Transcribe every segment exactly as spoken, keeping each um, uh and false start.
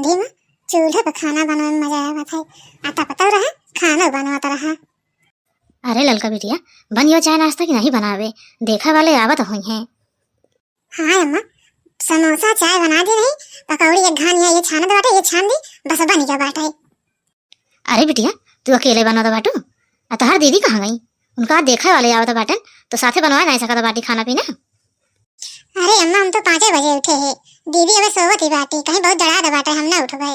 धीमा, चूल्हे पे खाना बनावे में मजा आवत है। आ तपतौ रहा, खाना बनवत रहा। अरे ललका बिटिया, बनियो चाय नाश्ता कि नहीं बनावे? देखा वाले आवत होइहैं। हाँ अम्मा, समोसा चाय बना दी नहीं, पकौड़ी एक घान है, ये छानत बाटे, ये छान दी, बस बन गया बाटे। अरे बिटिया, तू अकेले बनवत बाटू? आ तोहार दीदी कहाँ गई? उनका देखे वाले आवत बाटन, तो साथे बनवाए नहीं सकत बाटी खाना पीना। अरे अम्मा, हम तो पाँचे बजे उठे हैं, दीदी अबे सोवत ही बाटी, कहीं बहुत डरा दे बाटे, हम ना उठबे।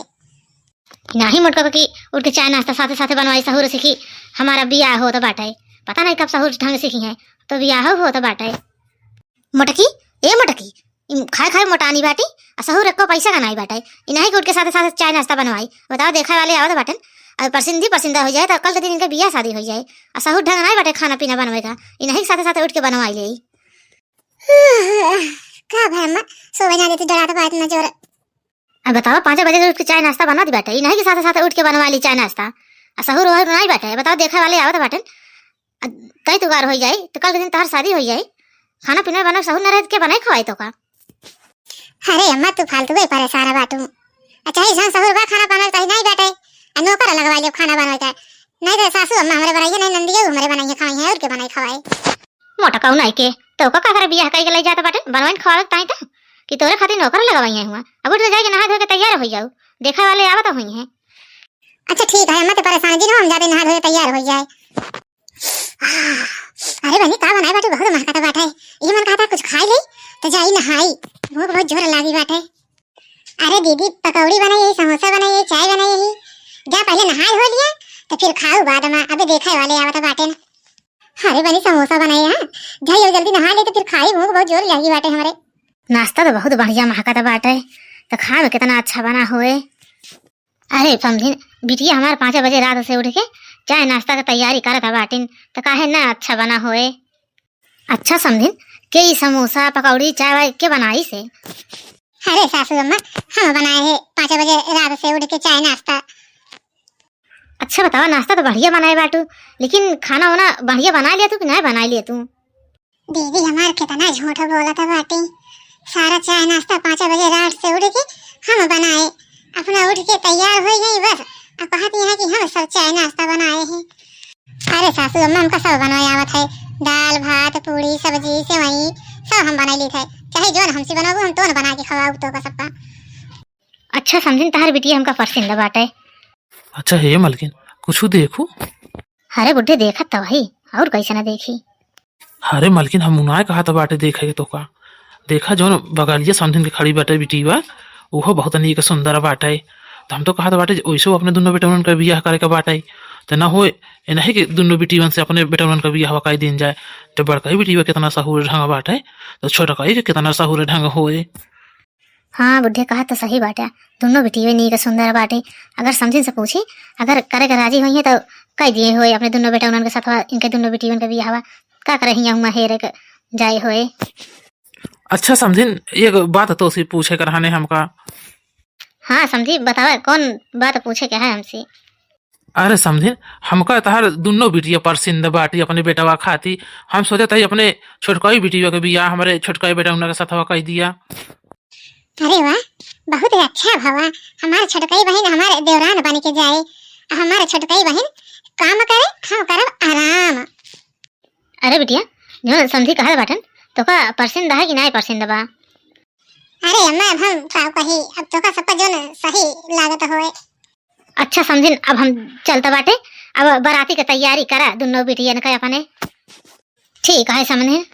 नाही मोटका की उठ के चाय नाश्ता साथे साथे बनवाई, सहूर सीखी, हमारा बियाह होत बाटे, पता नहीं कब सहूर ढंग सीखी है, तो बियाह होत बाटे। मोटकी, ए मोटकी, इ खाए खाए मोटानी बाटी, आ सहूर एको पैसा का नाई बाटे। इनही के उठ के साथे साथे चाय नाश्ता बनवाई। बताओ, देखे वाले आवत बाटन, अउर परसिंदी परसिंदा हो जाए तो कल के दिन इनके बियाह शादी हो जाए। आ सहूर ढंग नाई बाटे खाना पीना बनवे का, इनही के साथे साथे उठ के बनवाई ले। का भा अम्मा, सोवे ना देती, डरात बा इतना जोर। अब बताओ, पाँच बजे उठ के चाय नाश्ता बना दी बाटे, इनही के साथे साथे उठ के बनवा ली चाय नाश्ता। आ सहूर वहूर नाई बाटे, बताओ, देखे वाले आवत बाटन। आ, तई तुगार होई जाई, तो कल के दिन तोहार शादी होई जाई। खाना पीना बनावे सहूर न रहे, तो के बनाई खवाई तो का? अरे अम्मा, तू फालतू ही परेशान बाटू। अच्छा, ही जौन सहूर बा खाना बनावे, तही नहीं बाटे। आ नौकर लगवा लियो खाना बनावे का। नहीं तो सासू अम्मा हमरे बनाइए, नहीं नंदिया हमरे बनाइए, खाई है और के बनाई खवाई। मोटा कहू नहीं के, तो का, का करे बियाह कई के ले जाता बाटे, बनवाइन खवावे ताई तो, कि तोरे खातिर नौकर लगवाई है हुआ। अब उठ के जाके नहा धो के तैयार हो जाऊ, देखे वाले आवत होई हैं। अच्छा ठीक है अम्मा, तो परेशान जिन हो, हम जाते नहा धो के तैयार हो जाए। अरे बहनी, का बनाए बाटू? बहुत महकत बाटे। ये मन कहता कुछ खाई ले, तो जाई नहाई, भूख बहुत जोर लागी बाटे। अरे दीदी, पकौड़ी बनाई है, समोसा बनाई है, चाय बनाई है, जा पहले नहाई हो लिया, तो फिर खाऊ बाद में, अबे देखे वाले आवत बाटे न। अरे बहनी, समोसा बनाई है, जाई अब जल्दी नहा ले, तो फिर खाई, भूख बहुत जोर लागी बाटे हमरे। नाश्ता तो बहुत बढ़िया महकत बाटे, तो खाए में कितना अच्छा बना होए। अरे समधिन, बिटिया हमार पाँच बजे रात से उठ के चाय नाश्ता के तैयारी करत बाटिन, त काहे ना अच्छा बना होए। अच्छा समधिन, के ई समोसा, पकौड़ी, चाय वाय के बनाई से? अरे सासू अम्मा, हम बनाए है पाँच बजे रात से उठ के चाय नाश्ता। अच्छा बतावा, नाश्ता तो बढ़िया बनाए बाटू, लेकिन खाना वाना बढ़िया बनाए लिया तू कि ना बनाए लिया तू? दीदी हमार कितना झूठ बोलत बाटी। सारा चाय नाश्ता पाँच बजे रात से उठ के हम बनाए। अपना उठ के तैयार हो गई बस। अब कहती है कि हम सब चाय नाश्ता बनाए हैं। अरे सासू अम्मा, हमका सब बनवाए आवत है। दाल, भात, पूड़ी, सब्जी, सेवई सब हम बनाई ली थे। चाहे जोन हमसे बनवाबू, हम तोन बना के खवाऊ तो का सबका। अच्छा समझिन, तहार बिटिया हमका पसंद बाटे। अच्छा हे मलकिन, कुछ देखू? अरे बुढ़े, देखत तो वही, और कैसे ना देखी। अरे मलकिन, हम उनाए कहत बाटे देखे के तोका। देखा जौन बगलिया समधिन के खड़ी बाटे बिटिया, उहो बहुत नीक सुंदर बाटे। तो हम तो कहत बाटे जे ओइसो अपने दुनो बेटवन का बियाह करे के बाटे। तो ना होए, एनही के दुनो बिटिवन से अपने बेटवन का बियाह कई दिन जाए। तो बड़का ही बिटिया कितना सहूर ढंग बाटे, तो छोटका ही के कितना सहूर ढंग होए। हाँ बुढ़े, कहा तो सही बाटे, दुनो बिटिया नीक सुंदर बाटे। अगर समधिन से पूछी, अगर करे के राजी होइहैं तो कई दिए होए अपने दुनो बेटवन के सथवा, इनके दुनो बिटियन के बियाहवा। का करे हियाँ हुआँ हेरे के जाए होए। अच्छा समधिन, एक बात तोसे पूछे के रहने हमका। हाँ समधी, बतावा, कौन बात पूछे के है हमसे? अरे समधिन, हमका तहार दुनो बिटिया पसंद बाटी अपने बेटवा खाती। हम सोचत हई अपने छोटकई बिटिया के बियाह हमरे छोटकई बेटवा के सथवा कई दिया। अरे वाह, बहुत ही अच्छा भवा। हमार छोटकई बहिन हमार देवरान बन के जाए, आ हमार छोटकई बहिन काम करे, हम करब आराम। अरे बिटिया, जौन समधी कहत बाटन, तोका पसंद है कि नाय पसंद बा? अरे अम्मा, अब हम का कही, अब तोका सबका जौन सही लागत होए। अच्छा समधिन, अब हम चलत बाटे, अब बराती के तैयारी करा दुनो बिटियन के अपने। ठीक है समधिन।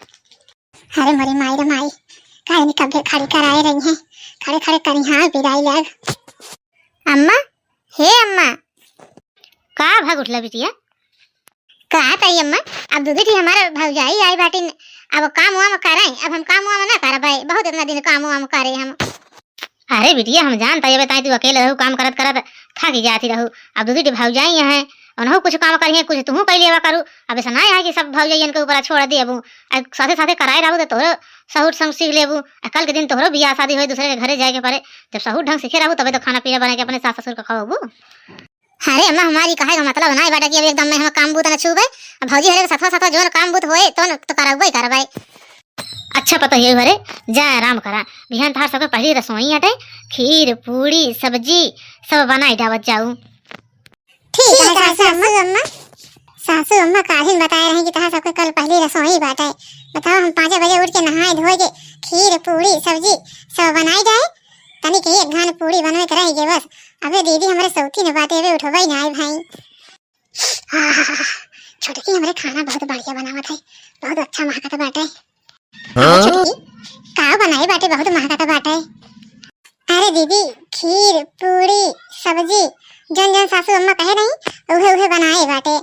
अरे मोरी माई रे माई, काहे नहीं कब्बे खड़ी कराए रही हैं, खड़े खड़े करी हाँ बिदाई लग। अम्मा, हे अम्मा। का भग उठला बिटिया? का तई अम्मा, अब दीदी जी हमारे भौजाई आई बाटिन, अब काम वाम करें, अब हम काम वाम ना करबे, बहुत इतना दिन काम वाम करे हम। अरे बिटिया, हम जानत हई, अबे ताई तू अकेले रहू, काम करत करत थक जाती रहू। अब दीदी जी भौजाई हैं, उनहू कुछ काम करिहैं, कुछ तुहू कई लेवा करू। अब ऐसा ना है कि सब भौजाइयन के ऊपर छोड़ देबू, अब साथे साथे कराए रहू तो तोहरो सहूर संग सीख लेबू। आ कल के दिन तोहरो बियाह शादी होई, दूसरे के घरे जाए के पड़े, जब सहूर ढंग सीखे रहू तबे तो खाना पीना बना के अपने सास ससुर के खवाबू। अरे अम्मा, हमारी कहे का मतलब ना बाटे कि अब एकदम में हम काम बूत न छूबे। अब भौजी हरे के सथवा सथवा जौन काम बूत होए तो न तो करबे करबे। अच्छा पतोहियो हरे, जा आराम करा, बिहान तहार सबके पहली रसोई हटे, खीर, पूड़ी, सब्जी सब बनाई डावत जाऊ। ठीक है, ठीक है, सासू अम्मा। सासू अम्मा। सासू अम्मा काल्हिन बताए रही कि तहार सबके कल पहली रसोई बाटे। बताओ, हम पाँचे बजे उठ के नहाए धोए के खीर, पूड़ी, सब्जी सब बनाई जाए, तनी के एक घान पूड़ी बनवे के रह गए बस। अबे दीदी हमरे सौतीन बाटे, अबे उठबे ना आए भाई। आहा, छोटकी हमरे खाना बहुत बढ़िया बनावत है, बहुत अच्छा महकत बाटे। अरे हाँ? छोटकी, का बनाए बाटे, बहुत महकत बाटे। अरे दीदी, खीर, पूड़ी, सब्जी, जौन जौन सासू अम्मा कहे रही, उहे उहे बनाए बाटे।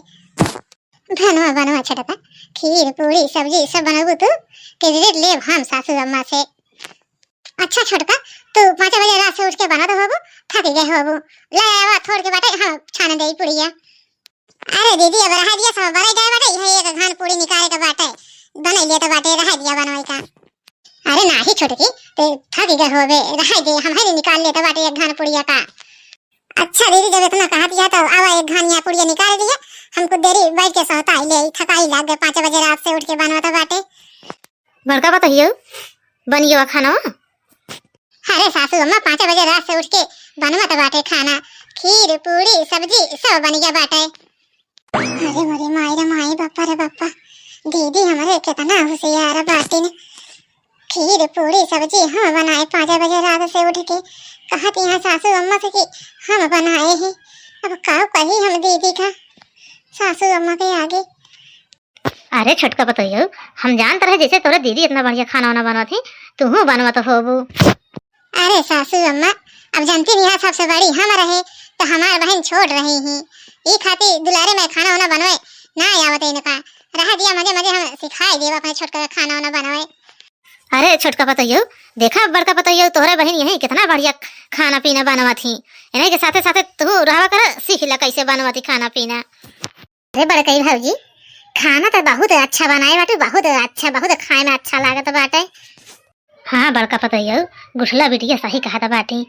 बनवा बनवा छोटका, खीर, पूड़ी, सब्जी सब बनबू तू, credit लेब हम सासू अम्मा से। अच्छा छोटका, तू पाँच बजे रात से उठ के बनत होबू, थक गए होबू, ले आवा थोड़ के बाटे, हम छान देई पुड़िया। अरे दीदी, अब रहा दिया, सब बने गए बाटे, यह एक घान पूड़ी निकाले के बाटे, बने लिए तो बाटे, रहा दिया बनवाई का। अरे नाही छोटकी, ते थक गए होबे, रहा दे, हम है निकाल लेते बाटे एक घान पुड़िया का। अच्छा दीदी, जब इतना कहा दिया तो आवा एक घान यहाँ पुड़िया निकाल दिया, हमको देरी बैठ के सोता ही ले, थकाई लाग गए, पाँच बजे रात से उठ के बनवा तो बाटे। बड़का पतोहियो, बन गया खाना? अरे सासू अम्मा, पाँच बजे रात से उठ के बनवत बाटे खाना, खीर, पूड़ी, सब्जी सब बन गया बाटे। अरे मोरे माई रे माई, बापा रे बापा, दीदी हमरे कितना होशियार बाटिन। खीर, पूड़ी, सब्जी हम बनाए पाँच बजे रात से उठ के, कहत यहाँ सासू अम्मा से कि हम बनाए हैं। अब का कही हम दीदी का, सासू अम्मा के आगे। अरे छोटका पतोहियो, हम जानत रहे जैसे तोरे दीदी इतना बढ़िया खाना वाना बनवत ही, तुहू बनवत होबू। अरे सासू अम्मा, अब जानती नहीं है, सबसे बड़ी हम रहे तो हमार बहन छोट रही ही, ई खातिर दुलारे में खाना वाना बनवे ना आवत इनका। रह दिया, मजे मजे हम सिखाई देब अपने छोटका के खाना वाना बनवे। अरे छोटका पतोहियो, देखा बड़का पतोहियो, तोहरे बहन यही कितना बढ़िया खाना पीना बनवत ही, इन्हीं के साथे साथे तू रहवा कर, सीख ला कैसे बनवत ही खाना पीना। अरे बड़कई भौजी, खाना तो बहुत अच्छा बनाए बाटे, बहुत अच्छा, बहुत खाए में अच्छा लागत बाटे। हाँ बड़का पतोहियो, गुठला बिटिया सही कहत बाटी,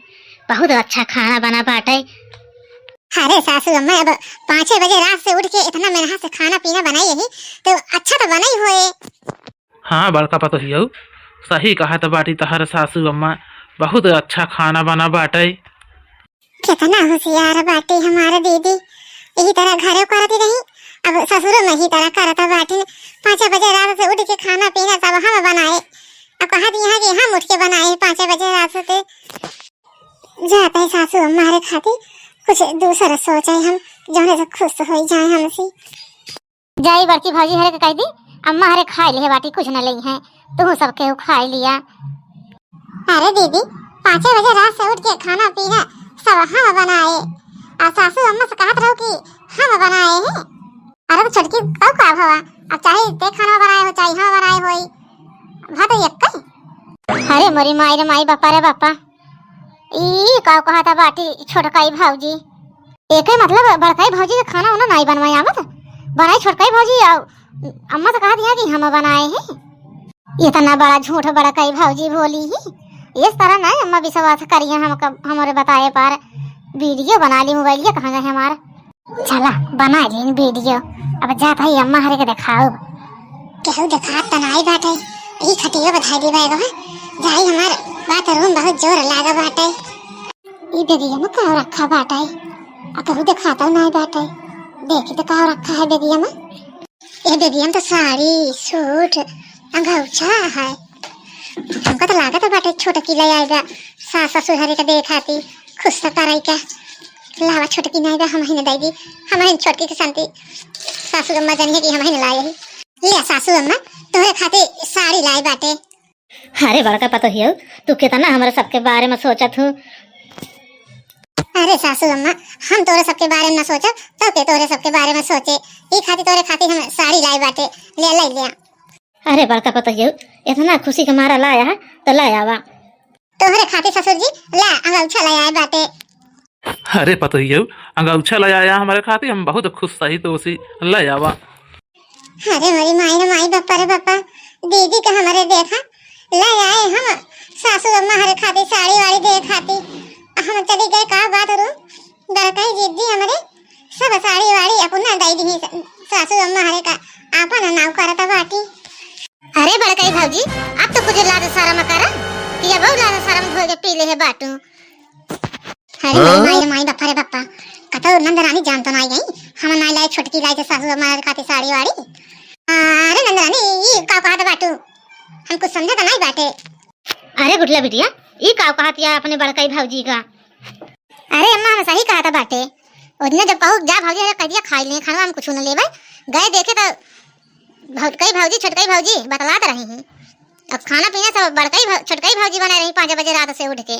बहुत अच्छा खाना बना बाटे। अरे सासू अम्मा, अब पाँचे बजे रात से उठ के इतना मेहनत से खाना पीना बनाई यही, तो अच्छा तो बनाई होए। हाँ बड़का पतोहियो, सही कहत बाटी तहर सासू अम्मा, बहुत अच्छा खाना बना बाटे। कितना होशियार बाटी हमार दीदी, यही तरह घरे करती रही, अब ससुरो में ही तरह करत बाटी। पाँच बजे रात से उठ के खाना पीना सब हम बनाए, अब कहा दी यहाँ कि हम उठ के बनाए पाँच बजे रात से। जाते हैं सासू अम्मा हरे खाती कुछ दूसरा सोचे हम, जौने से खुश हो जाए हमसे। जाई बड़की भौजी हरे के कह दी, अम्मा हरे खाए लिहे बाटी, कुछ न लेई हैं, तुहू सब केहू खाए लिया। अरे दीदी, पाँचे बजे रात से उठ के खाना पीना सब हम बनाए, आ सासू अम्मा से कहत रहो कि हम बनाए हैं। अरे तो छोटकी कऊ का भवा, अब चाहे ते खाना बनाए हो, चाहे हम बनाए होई, भा तो एक ही। अरे मोरी माई रे माई, बापा रे बापा, ई का कहत बाटी छोटकाई भौजी? एके मतलब बड़काई भौजी के खाना उना नाई बनवाए आवत, बनाई छोटकाई भौजी, अउ अम्मा से कहा दिया कि हम बनाए हैं। इतना बड़ा झूठ बड़काई भौजी बोली ही, इस तरह नाई अम्मा विश्वास करिए हम, हमरे बताए पर। वीडियो बना ली, मोबाइलिया कहाँ गए हमार? चला बना ली वीडियो, अब जात है अम्मा हरे के देखाओ। केहू देखात त नाई बाटे, ई खटिया बधाई दी बैग है, जाई हमार बाथरूम बहुत जोर लागा बाटे। ई बेगिया में का रखा बाटे? आ केहू देखाता नाई बाटे। देखी तो का रखा है बेगिया में। ए बेगिया में तो साड़ी, सूट, अंगौछा है। हमका तो लागत बाटे छोटकी ले आएगा, सास ससुर हरे के देखाती, खुश तो कराई का। लावा छोटकी नाई बा, हम ही न दाई दी, हम ही न छोटकी के शांति। सासू अम्मा जानिए कि हम ही न लाए ही। ले सासू अम्मा, तोहरे खातिर साड़ी लाए बाटे। अरे बड़का पतोहियो, तू कितना हमरे सबके बारे में सोचत हूँ। अरे सासू अम्मा, हम तोरे सबके बारे में ना सोचब, तो के तोरे सबके बारे में सोचे? ई खातिर तोरे खातिर हम साड़ी लाई बाटे, ले ले ले। अरे बड़का पतोहियो, इतना खुशी के मारा लाया है, तो ले आवा। तोहरे खातिर ससुर जी, ला अंगौछा ले आए बाटे। अरे पतोहियो, अंगौछा ले आया हमारे खातिर, हम बहुत खुश सही तो उसी ले आवा। अरे मोरी माई रे माई, बापा रे बापा, दीदी के हमरे देखा, ले आए हम सासू अम्मा हरे खातिर साड़ी वाड़ी दे खातिर। हम चली गए का बात रू, बड़काई जिद्दी हमरे सब साड़ी वाड़ी अपना दे दी सासू अम्मा हरे का, आपन नाव करत बाटी। अरे बड़कई भौजी, अब तो कुछ लाज शरम करा, कि अब लाज शरम धोए के पी ले है बाटू। अरे हाँ? माई, माई रे माई, बप्पा रे बप्पा, कतौ नंद रानी जान तो नाई गई, हम नाई लाए, छोटकी लाई थे सासू मारे खातिर साड़ी वाड़ी। अरे नंद रानी, ई का कहत बाटू, हम कुछ समझे तो नाई बाटे। अरे गुठला बिटिया, ई का कहत या अपने बड़कई भौजी का? अरे अम्मा, हम सही कहत बाटे, ओदिन जब कहू जा भौजी, अरे कह दिया खाई ले खाना, हम कुछ न लेबै, गए देखे तो भौटकई भौजी, छोटकई भौजी बतलात रही हैं। अब खाना पीना सब बड़कई भौ-, छोटकई भौजी बनाए रही पाँच बजे रात से उठ के।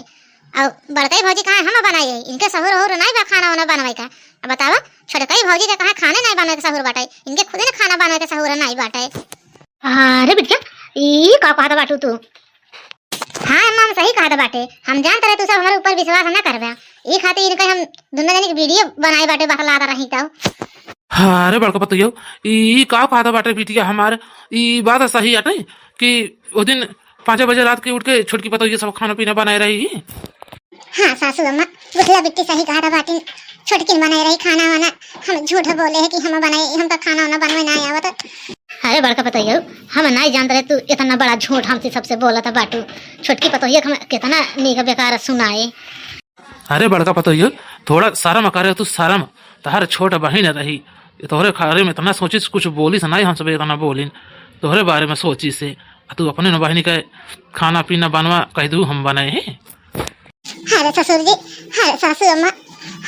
अब बड़कई भौजी कहाँ हम बनाए रही? इनके सहूर ओहूर नाई बा खाना वाना बनवाई का। अब बतावा, छोटकई भौजी के कहाँ खाने नाई बनाए के सहूर बाटे? इनके खुदे ने खाना बनाए के सहूर नाई बाटे। अरे बिटिया, ई का कहत बाटू तू? हाँ अम्मा, हम सही कहत बाटे। हम जानत रहे तू सब हमारे ऊपर विश्वास ना करबे, ई खातिर इनके हम दुनो जने के वीडियो बनाए बाटे, बतलात रही तो। हाँ, अरे बड़का पतोहियो, ई, ई का कहत बाटे बिटिया हमार, ई बात सही आटे कि ओ दिन पाँच बजे रात के उठ के छोटकी पतोहियो सब खाना पीना बनाए रही। हाँ सासू अम्मा, गुठला बिट्टी सही कहत बाटी, छोटकिन बनाए रही खाना वाना, हम झूठ बोले है कि हम बनाए, हमका खाना वाना बनवे ना आवत। अरे बड़का पतोहियो, हम नाई जानत रहे तू इतना बड़ा झूठ हमसे सबसे बोलत बाटू। छोटकी पतोहिया के हम कितना नीक बेकार सुनाए। अरे बड़का पतोहियो, थोड़ा शर्म करे तू, शर्म। तहर छोट बहिन रही, तोहरे बारे में इतना सोचिस, कुछ बोलिस नाई, हम सब इतना बोलिन तोहरे बारे में सोचिस। आ तू अपने न बहिनी के खाना पीना बनवा कह दू, हम बनाए हैं। अरे ससुर जी, अरे सासू अम्मा,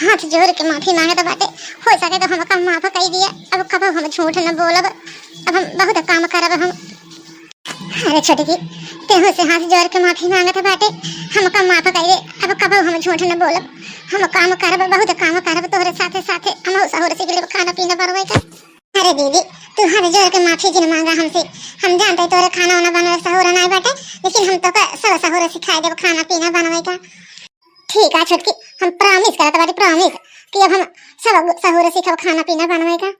हाथ जोड़ के माफी मांगत बाटे, हो सके तो हमका माफ कर दिया। अब कब हम झूठ न बोलब, अब हम बहुत काम करब हम। अरे छोटकी, तेहू से हाथ जोड़ के माफी मांगत बाटे, हमका माफ कर दे। अब कब हम झूठ न बोलब, हम काम करब, बहुत काम करब तोहरे साथे साथे, हम सहूर सीख लेब खाना पीना बनवे का। अरे दीदी, तू हाथ जोड़ के माफी जिन मांगा हमसे, हम जानते तोहरे खाना वाना बनवे सहूर नाई बाटे, लेकिन हम तोका सब सहूर सिखाए देब खाना पीना बनवे का। ठीक है छोटकी, हम promise करत बाटी, promise कि अब हम सब सहूर सीखब खाना पीना बनवे का।